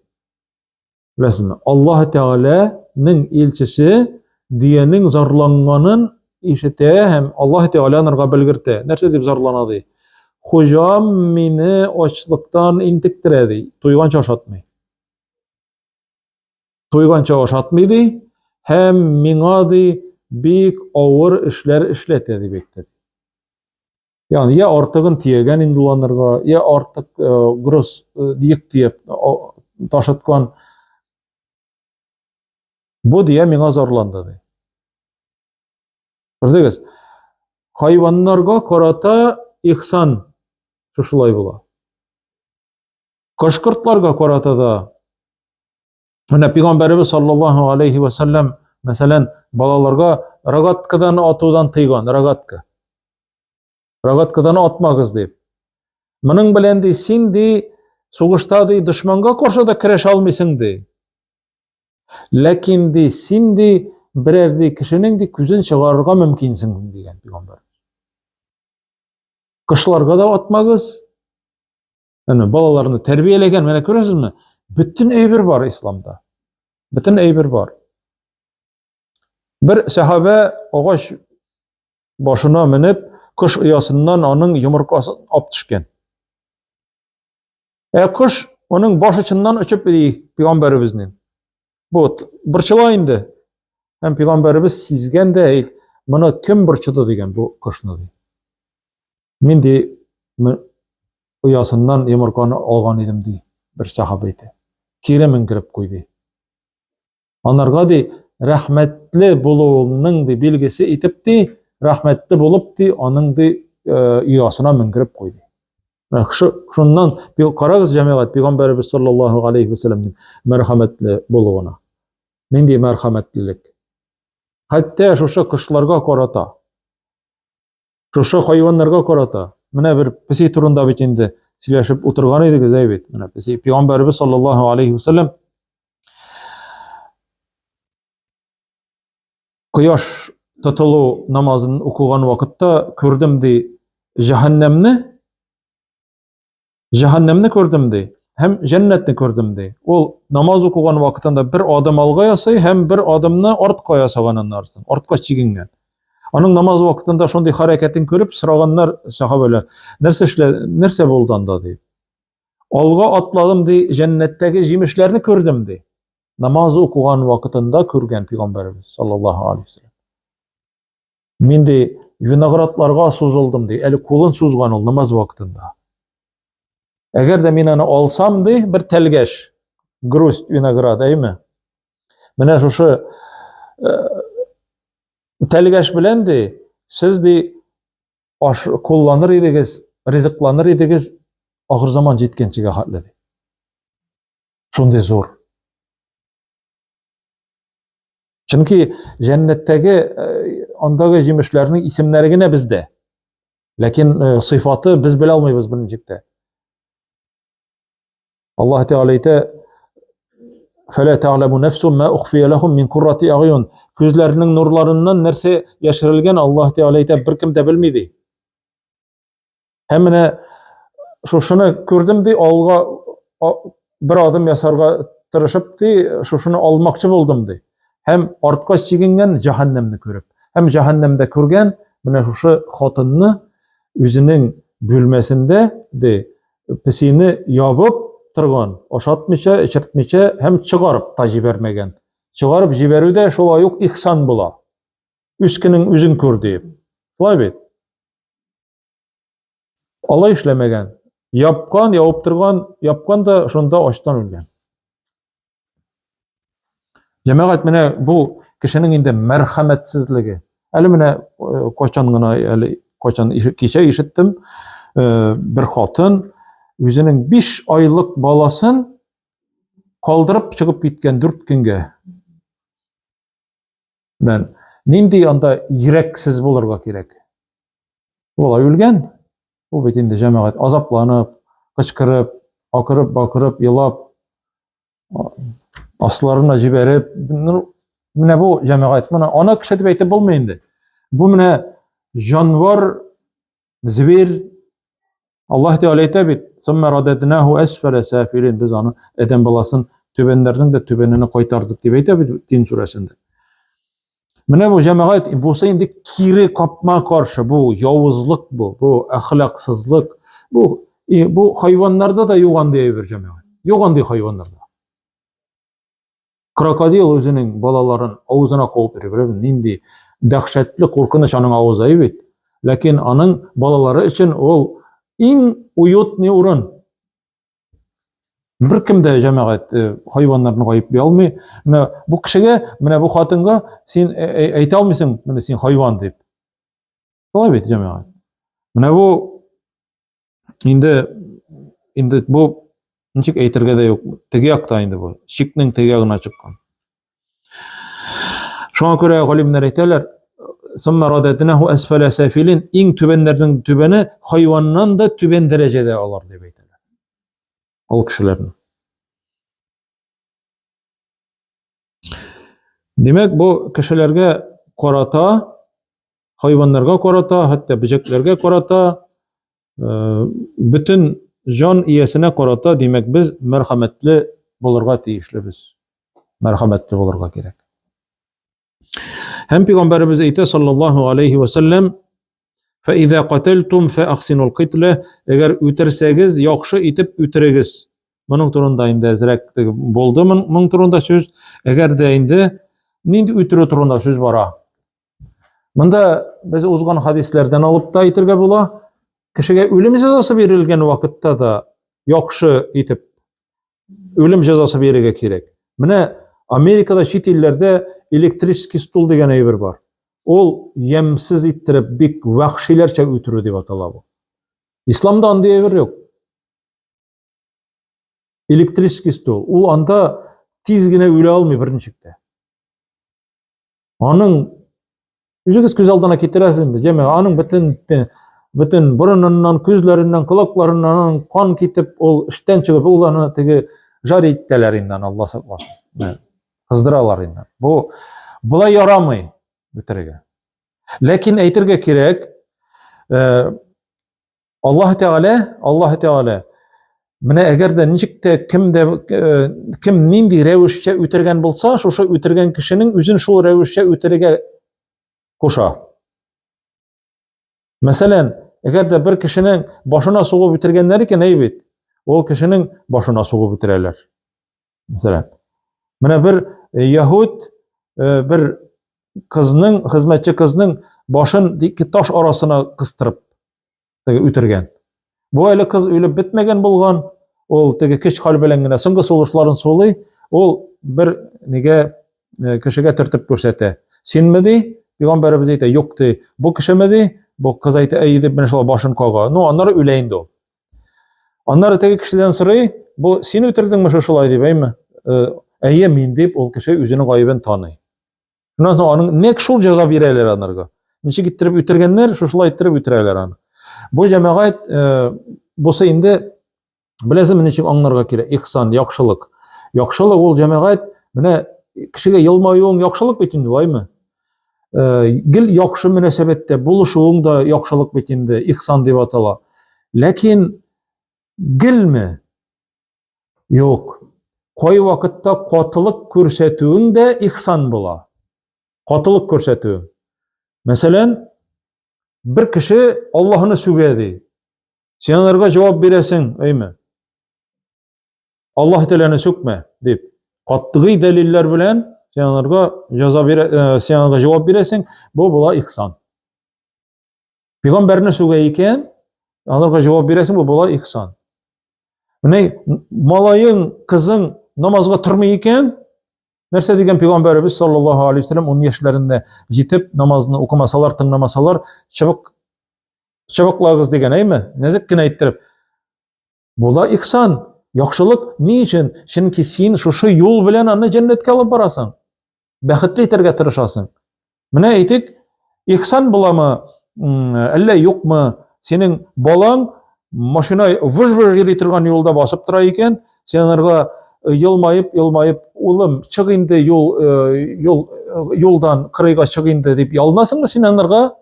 Беләсезме? Аллаһ Тәгаләнең илчесе дөянең зарланганын ишетә һәм Аллаһ Тәгалә анарга белгертә. Нәрсә дип зарлана ди? Хуҗам мине ачлыктан интектерә ди. Туйганча ашатмый. Туйганча ашатмый ди һәм миңа ди бик авыр эшләр эшләтә дип әйтте. Ягъни я артыгын төягән инде ул анарга, я артык э, груз э, йөк төяп ташыткан. Бу дия миңа зарланды ди. Күрдегез? Хайваннарга карата ихсан шушылай була. Кошкортларга карата да Менә пәйгамбәребез саллаллаһу алейхи ва саллям, мәсәлән, балаларга рогаткадан атудан тыйган, рогатка. Рогаткадан атмагыз дип. Моның белән ди син ди сугышта ди дошманга каршы да көрәшә алмыйсың ди. Ләкин ди син ди берәр ди кешенең ди күзен чыгарырга мөмкинсең дигән пәйгамбәр. Кышларга да атмагыз. Әнә балаларны тәрбияләгән, менә күрәсезме? Бөтен әйбер бар исламда. Бөтен әйбер бар. Бер сәхабә агач башына менеп, кош оясыннан аның йомыркасын алып төшкән. Ә кош аның баш очыннан очып йөри пәйгамбәребезнең. Бу борчыла инде. Һәм пәйгамбәребез сизгән дә, әйт, моны кем борчыды дигән бу кошны ди. Мин ди оясыннан йомырканы алган идем ди бер сәхабә әйтә. Кире менгереп куй ди. Анарга ди рәхмәтле булуыңның ди билгесе итеп ди, рәхмәтле булып ди, аның ди оясына менгереп куй ди. Шуннан карагыз, җәмәгать, пәйгамбәребез саллаллаһу алейхи ва сәлләмнең мәрхәмәтле булуына. Нинди мәрхәмәтлелек? Хәтта шушы кошларга карата, шушы хайваннарга карата. Менә бер песи турында бит инде сөйләшеп утырган идегез, әй бит. Менә песи пәйгамбәребез саллаллаһу алейхи ва сәлләм кояш тотылу намазын укыган вакытта күрдем ди җәһәннәмне, җәһәннәмне күрдем ди һәм җәннәтне күрдем ди. Ул намаз укыган вакытында бер адым алга ясый һәм бер адымны артка ясаган аннан соң, артка чигенгән. Аның намаз вакытында шундый хәрәкәтен күреп сораганнар сахабәләр, нәрсә эшлә, нәрсә булды анда ди. Алга атладым ди, җәннәттәге җимешләрне күрдем ди. Намаз укыган вакытында күргән пәйгамбәребез саллаллаһу алейһи вәсәлләм. Мин ди виноградларга сузылдым ди. Әле кулын сузган ул намаз вакытында. Әгәр дә мин аны алсам ди, бер тәлгәш, грусть виноград, әйме? Менә шушы э, тәлгәш белән ди, сез ди аш кулланыр идегез, ризыкланыр идегез ахыр заман җиткәнчегә хәтле ди. Шундый зур. Чөнки җәннәттәге э, андагы җимешләрнең исемнәре генә бездә. Ләкин э, сыйфаты без белә алмыйбыз берничек тә. Аллаһ Тәгалә әйтә, Фәлә тәгъләму нәфсун ма ухфия ләһум мин куррати агъюн. Күзләренең нурларыннан нәрсә яшерелгән, Аллаһ Тәгалә әйтә, беркем дә белми ди. Һәм менә шушыны күрдем ди, алга бер адым ясарга тырышып ди, шушыны алмакчы булдым ди. Һәм артка чигенгән җәһәннәмне күреп. Һәм җәһәннәмдә күргән менә шушы хатынны үзенең бүлмәсендә ди, песине ябып торган, ашатмыйча, эчертмичә һәм чыгарып та җибәрмәгән. Чыгарып җибәрү дә шулай ук ихсан була. Үз көнең үзең күр диеп. Шулай бит? Алай эшләмәгән. Япкан, явып торган, япкан да шунда ачтан үлгән. Җәмәгать менә бу кешенең инде мәрхәмәтсезлеге. Әле менә э, кайчан гына әле кайчан кичә ишеттем, э, бер хатын үзенең 5 айлык баласын калдырып чыгып киткән 4 көнгә. Мен нинди анда йөрәксез булырга кирәк? Бала үлгән. Ул бит инде җәмәгать азапланып, кычкырып, акырып, бакырып, елап, асларына җибәреп, менә бу җәмәгать, моны ана кеше дип әйтеп булмый инде. Бу менә җанвар, зверь. Аллаһ Тәгалә әйтә бит, "Сумма рададнаху асфала сафилин", без аны адәм баласын түбәннәрнең дә түбәненә кайтардык дип әйтә бит Тин сүрәсендә. Менә бу җәмәгать, бусы инде кире капма каршы, бу явызлык бу, бу әхлаксызлык. Бу бу хайваннарда да юк андый әйбер җәмәгать. Юк андый хайваннарда. Крокодил үзенең балаларын авызына куып йөри, беләбез, нинди дәһшәтле куркыныч аның авызы бит. Ләкин аның балалары өчен ул иң уютный урын. Беркем дә җәмәгать э, хайваннарны гаепли алмый. Менә бу кешегә, менә бу хатынга син э, э, әйтә алмыйсың, менә син хайван дип. Шулай бит, җәмәгать. Менә бу инде инде бу ничек әйтергә дә юк. Теге якта инде бу. Чикнең теге ягына чыккан. Шуңа күрә галимнәр әйтәләр, Сумма рададнаху асфала сафилин, иң түбәннәрнең түбәне хайваннан да түбән дәрәҗәдә алар дип әйтәләр. Ул кешеләрне. Димәк, бу кешеләргә карата хайваннарга карата, хәтта бөҗәкләргә карата, э, бөтен җан иясенә карата, димәк, без мәрхәмәтле булырга тиешлебез. Мәрхәмәтле булырга кирәк. Һәм пәйгамбәребез әйтә, саллаллаһу алейхи ва саллям, "Фа иза каталтум фа ахсинул китла", әгәр үтерсәгез, яхшы итеп үтерегез. Моның турында инде әзрәк булды моның турында сүз. Әгәр дә инде нинди үтерү турында сүз бара? Монда без узган хадисләрдән алып та әйтергә була. Кешегә үлем җәзасы бирелгән вакытта да яхшы итеп үлем җәзасы бирергә кирәк. Менә Америкада чит илләрдә электрический стул дигән әйбер бар. Ул ямьсез иттереп, бик вәхшиләрчә үтерү дип атала бу. Исламда андый әйбер юк. Электрический стул. Ул анда тиз генә үлә алмый берничек тә. Аның үзегез күз алдына китерәсез инде, җәмә, аның бөтен бөтен борыныннан, күзләреннән, колакларыннан аның кан китеп, ул эштән чыгып, ул аны теге жар итәләр инде, аны Алла сакласын. Кыздыралар инде. Бу болай ярамый бетерергә. Ләкин әйтергә кирәк, э, Аллаһ Тәгалә, Аллаһ Тәгалә менә әгәр дә ничек тә кем дә э, кем нинди рәвешчә үтергән булса, шушы үтергән кешенең үзен шул рәвешчә үтерергә куша. Мәсәлән, әгәр дә бер кешенең башына сугып үтергәннәр икән, әй бит, ул кешенең башына сугып үтерәләр. Мәсәлән, менә бер э, яһүд э, бер кызның, хезмәтче кызның башын ике таш арасына кыстырып теге үтергән. Бу әле кыз үлеп бетмәгән булган, ул теге көч хәл белән генә соңгы сулышларын сулый, ул бер нигә э, кешегә төртеп күрсәтә. Синме ди? Пәйгамбәребез әйтә, юк ди. Бу кешеме ди? Бу кыз әйтә, әй дип менә шулай башын кага. Ну, аннары үлә инде ул. Аннары теге кешедән сорый, бу син үтердеңме шушылай дип, әйме? Э, әйе, мин дип, ул кеше үзенең гаебен таный. Шуннан соң аның нәкъ шул җәза бирәләр анарга. Ничек иттереп үтергәннәр, шушылай иттереп үтерәләр аны. Бу җәмәгать, э, бусы инде беләсезме ничек аңларга кирәк? Ихсан, яхшылык. Яхшылык ул җәмәгать, менә кешегә елмаюың яхшылык бит инде, шулаймы? Э, гел яхшы мөнәсәбәттә булышуың да яхшылык бит инде, ихсан дип атала. Ләкин гелме? Юк. Кай вакытта катылык күрсәтүең дә ихсан була. Катылык күрсәтү. Мәсәлән, бер кеше Аллаһны сүгә ди. Син аларга җавап бирәсең, әйме? Аллаһ Тәгаләне сүкмә дип. Катгый дәлилләр белән син аларга җәза бирә, э, син аларга җавап бирәсең, бу була ихсан. Пәйгамбәрне сүгә икән, аларга җавап бирәсең, бу була ихсан. Менә малаең, кызың намазга тормый икән, нәрсә дигән пәйгамбәребез саллаллаһу алейһи вәсәлләм 10 яшьләрендә җитеп намазны укымасалар, тыңламасалар, чыбык чыбыклагыз дигән, әйме? Нәзек кенә әйттереп. Була ихсан, яхшылык ни өчен? Чөнки син шушы юл белән аны җәннәткә алып барасың. Бәхетле итәргә тырышасың. Менә әйтик, ихсан буламы, әллә юкмы, синең балаң машина выж-выж йөри торган юлда басып тора икән, син анарга э, елмаеп, елмаеп, улым, чык инде юл, э, юл, э, юлдан кырыйга чык инде дип ялынасыңмы син анарга?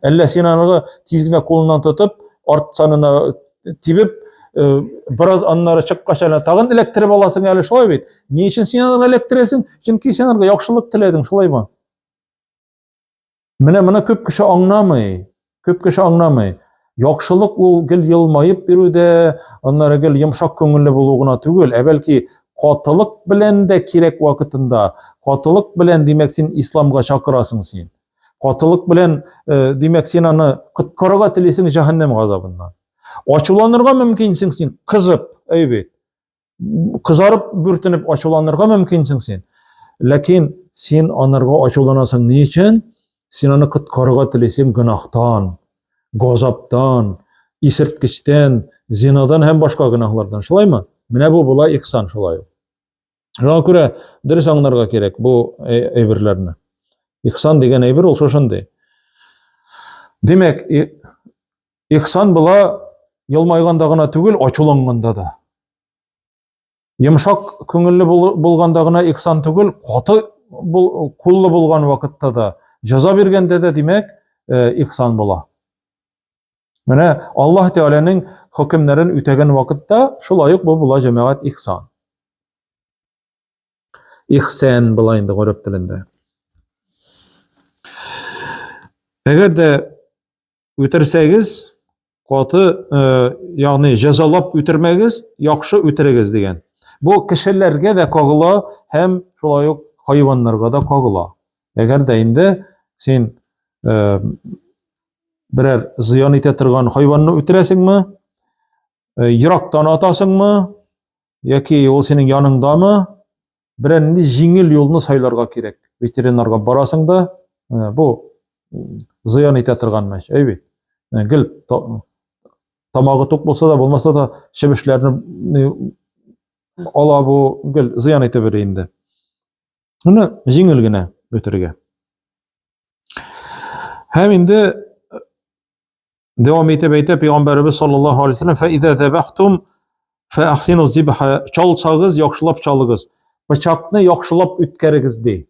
Әллә син анарга тиз генә кулыннан тотып, арт санына тибеп, э, бераз аннары чыккач әле тагын эләктереп аласың әле шулай бит. Ни өчен син анарга эләктерәсең? Чөнки син анарга яхшылык теләдең, шулаймы? Менә моны күп кеше аңламый. Күп кеше аңламый. Яхшылык ул гел елмаеп йөрүдә, аннары гел йомшак күңелле булу гына түгел, ә бәлки катылык белән дә кирәк вакытында. Катылык белән, димәк, син исламга чакырасың син. Катылык белән, э, димәк, син аны коткарырга телисең җәһәннәм газабыннан. Ачуланырга мөмкинсең син, кызып, әй бит. Кызарып, бүртенеп ачуланырга мөмкинсең син. Ләкин син анарга ачуланасың ни өчен? Син аны коткарырга телисең гөнаһтан, газаптан, исерткечтән, зинадан һәм башка гөнаһлардан. Шулаймы? Менә бу була ихсан шулай ук. Шуңа күрә дөрес аңларга кирәк бу әйберләрне. Ихсан дигән әйбер ул шушындый. Димәк, ихсан була елмайганда гына түгел, ачуланганда да. Йомшак күңелле булганда гына ихсан түгел, каты куллы булган вакытта да, җәза биргәндә дә, димәк, э, ихсан була. Менә Аллаһ Тәгаләнең хөкемнәрен үтәгән вакытта шулай ук бу була җәмәгать ихсан. Ихсан була инде гарәп телендә. Әгәр дә үтерсәгез, каты, э, ягъни җәзалап үтермәгез, яхшы үтерегез дигән. Бу кешеләргә дә кагыла һәм шулай ук хайваннарга да кагыла. Әгәр дә инде син э, берәр зыян итә торган хайванны үтерәсеңме, э, ерактан атасыңмы, яки ул синең яныңдамы, берәр нинди җиңел юлны сайларга кирәк. Ветеринарга барасың да, бу зыян итә торган мәч, әй бит. Гел тамагы тук булса да, булмаса да, чебешләрне ала бу, гел зыян итә бирә инде. Моны җиңел генә бетерергә. Һәм инде дәвам итеп әйтә пәйгамбәребез саллаллаһу алейһи вәсәлләм, "Фә иза зәбәхтум фә ахсину зибха", чалсагыз, яхшылап чалыгыз. Пычакны яхшылап үткәрегез ди.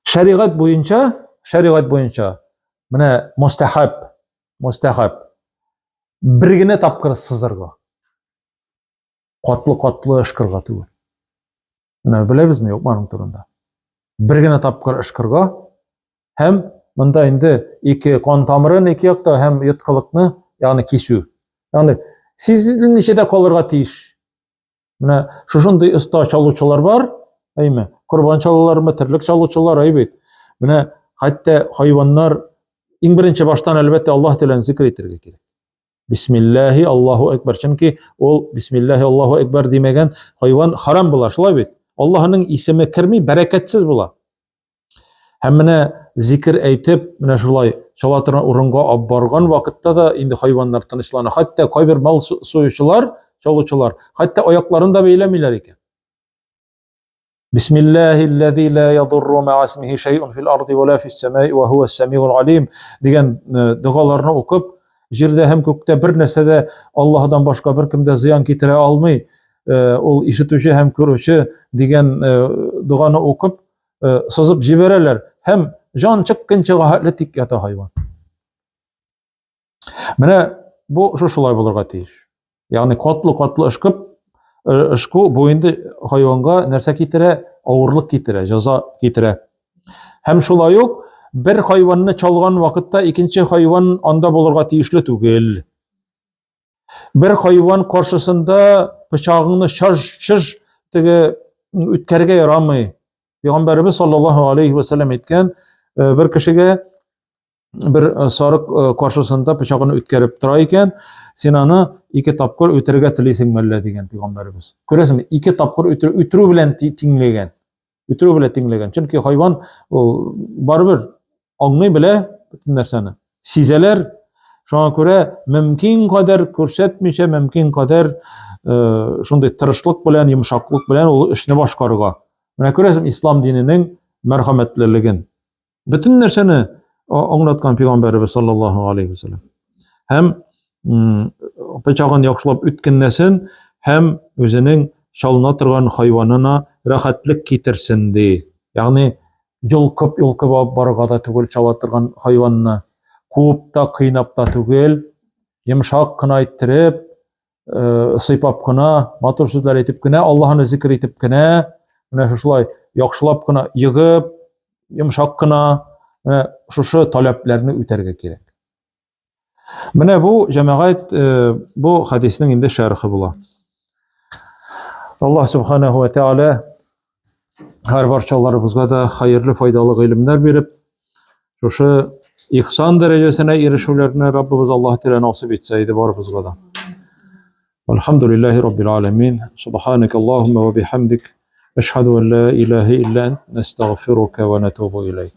Шәригать буенча, шәригать буенча менә мустахаб, мустахаб бер генә тапкыр сызырга. Катлы-катлы ышкырга түгел. Менә беләбезме, юкмы аның турында? Бер генә тапкыр ышкырга һәм монда инде ике кан тамырын ике якта һәм йоткылыкны, ягъни кисү. Ягъни сизелмичә дә калырга тиеш. Менә шушындый оста чалучылар бар, әйме? Корбан чалалармы, терлек чалучылар, әй бит. Менә хәтта хайваннар иң беренче баштан әлбәттә Аллаһ Тәгаләне зикр итәргә кирәк. Бисмиллаһи Аллаһу әкбәр. Чөнки ул Бисмиллаһи Аллаһу әкбәр димәгән хайван харам була, шулай бит? Аллаһның исеме керми, бәрәкәтсез була. Һәм менә зикер әйтеп, менә шулай чала торган урынга алып барган вакытта да инде хайваннар тынычлана. Хәтта кайбер мал суючылар, чалучылар, хәтта аякларын да бәйләмиләр икән. Бисмиллахи ла ядурру ма исмихи шәй'ун фил арди ва ла фис самаи ва хуа самиул алим дигән догаларны укып, җирдә һәм күктә бер нәрсә дә Аллаһдан башка беркем дә зыян китерә алмый, ул ишетүче һәм күрүче дигән доганы укып, сызып җибәрәләр һәм җан чыккынчыга хәтле тик ята хайван. Менә бу шушылай булырга тиеш. Ягъни катлы-катлы ышкып, ышку бу инде хайванга нәрсә китерә? Авырлык китерә, җәза китерә. Һәм шулай ук бер хайванны чалган вакытта икенче хайван анда булырга тиешле түгел. Бер хайван каршысында пычагыңны чаж-чыж теге үткәрергә ярамый. Пәйгамбәребез саллаллаһу алейхи ва сәлләм әйткән, бер кешегә бер сарык каршысында пычагын үткәреп тора икән, син аны ике тапкыр үтерергә телисеңме әллә дигән пәйгамбәребез. Күрәсеңме, ике тапкыр үтерү, үтерү белән тиңләгән. Үтерү белән тиңләгән. Чөнки хайван ул барыбер аңлый белә бөтен нәрсәне. Сизәләр. Шуңа күрә мөмкин кадәр күрсәтмичә, мөмкин кадәр шундый тырышлык белән, йомшаклык белән ул эшне башкарырга. Менә күрәсең ислам диненең мәрхәмәтлелеген. Бөтен нәрсәне аңлаткан пәйгамбәребез саллаллаһу алейхи вәсәлләм. Һәм пычагын яхшылап үткенләсен һәм үзенең чалына торган хайванына рәхәтлек китерсен ди. Ягъни йолкып-йолкып алып барырга да түгел чала торган хайванны, куып та, кыйнап та түгел, йомшак кына иттереп, сыйпап кына, матур сүзләр әйтеп кенә, Аллаһны зикр итеп кенә, менә шушылай яхшылап кына егып, йомшак кына, менә шушы таләпләрне үтәргә кирәк. Менә бу җәмәгать, бу хәдиснең инде шәрхе була. Аллаһ субханаху ва тааля һәр барчаларыбызга да хәерле файдалы гыйлемнәр биреп, шушы ихсан дәрәҗәсенә ирешүләрне Раббыбыз Аллаһ Тәгалә насыйп итсә иде барыбызга да. Альхамдулиллахи раббил аламин. Субханак Аллаһумма ва бихамдик. Ашһаду ан ла илаһа илля ант, настагъфирука ва натубу илейк.